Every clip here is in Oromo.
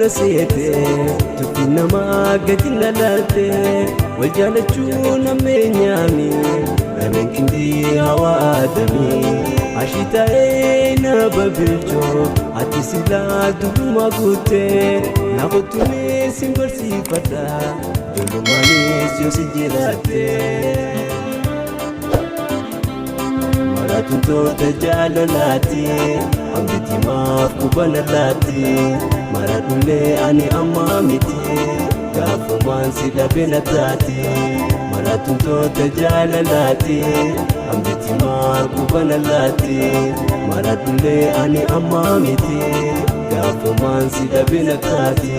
na seete, tuffii namaa gadi na laalte. Wal jaalachuu nammeenyaami, dameen qindii hawaa aadamii. Ashitaa'ee na babilchoo, ati silaa durumaa guuttee. Na kottumee sin barsiifadha, ijoollumaanis yoo si jiraatte. Maraattoota jaalalaati, hambiti maaf kubana laati. Maradhullee ani ammaa miti, gaafumaan si dhabe na taati. Maraattoota jaalalaati, hambiti maaf kubana laati. Maradhullee ani ammaa miti, gaafumaan si dhabe na taati.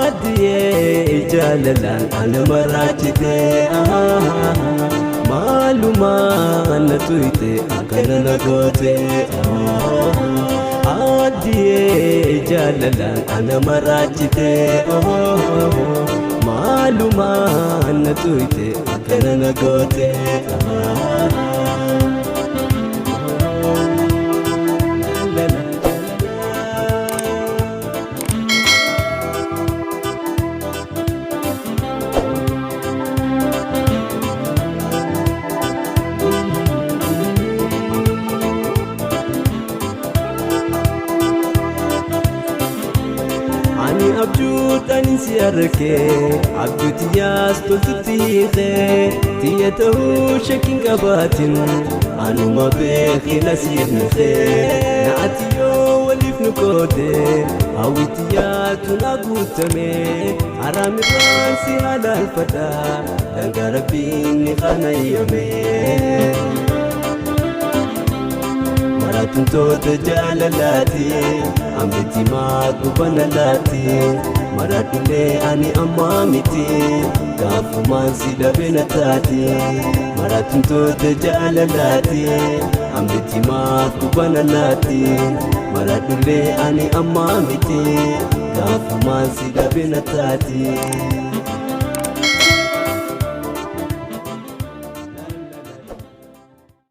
Addiyee jaalalaan ana maraachite, maalumaa na tuyte akkana na goote. Addiyee jaalalaan ana maraachite, maalumaa na tuyte akkana na goote. La la la. Ani abjuudhaan si arge, abjuu tiyyaas toltutti hiike. Tiyya ta'uu shakkiin qabaatin, anuma beekina siif nufee. Na ati yoo waliif nu goote, hawwi tiyyaatu na guutame. Haraamirraan si halaalfadha, daangaa rabbiin ni qanayyame. Maraattoota jaalalaati, hambiti maa kubana laati. Maradhullee ani ammaa miti, gaafumaan si dhabe na taati. Maraattoota jaalalaati, hambiti maa kubana laati. Maradhullee ani ammaa miti, gaafumaan si dhabe na taati.